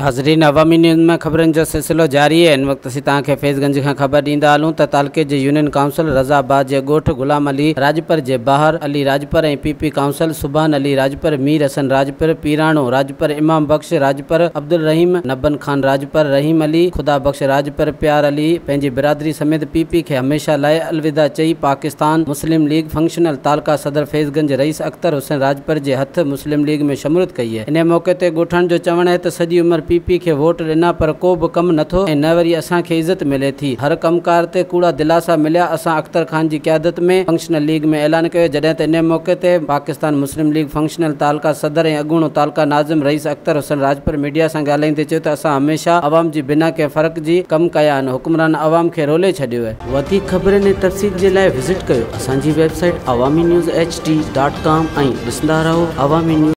ناظرين عوامي نيوز ۾ خبرن جو سلسلو جاري آهي. هن وقت اسين توهان کي فيض گنج کان خبر ڏيندا هلون ته تعلقي جي يونين ڪائونسل رضا آباد جي ڳوٺ غلام علي راڄپر جي Bahar Ali Rajpar ۽ P P council Subhan Ali Rajpar, Mir Hassan Rajpar, Pirano Rajpar, Imam Bakhsh Rajpar, Abdul Rahim, Nabban Khan Rajpar, Rahim Ali, Khuda Bakhsh Rajpar, Pyar Ali پنهنجي برادري سميت P P کي هميشه لاء الوداع چئي Pakistan Muslim league functional تعلقه صدر فيض گنج رئيس اختر حسين راڄپر جي هٿ مسلم ليگ ۾ شموليت ڪئي. انهيء موقعي تي ڳوٺاڻن جو چوڻ آهي ته سڄي عمر پي پي کي ووٽ ڏنا پر ڪو به ڪم نه ٿيو ۽ نه وري اسان کي عزت ملي ٿي. هر ڪم ڪار تي ڪوڙا دلاسا مليا. اسان اختر خان جي قيادت ۾ فنڪشنل ليگ ۾ اعلان ڪيو جڏهن ته انهيء موقعي تي پاڪستان مسلم ليگ فنڪشنل تعلقه صدر ۽ اڳوڻو تعلقه ناظم رئيس اختر حسين راڄپر ميڊيا سان ڳالهائيندي چيو ته اسان هميشه عوام جي بنا ڪنهن فرق جي ڪم ڪيا آهن حڪمرانن عوام کي رولي ڇڏيو. وڌيڪ خبرن ۽ تفصيل جي لاء وزٽ ڪيو اسان جي website Awami news H D dot com ۽ ڏسندا رهو عوامي نيوز.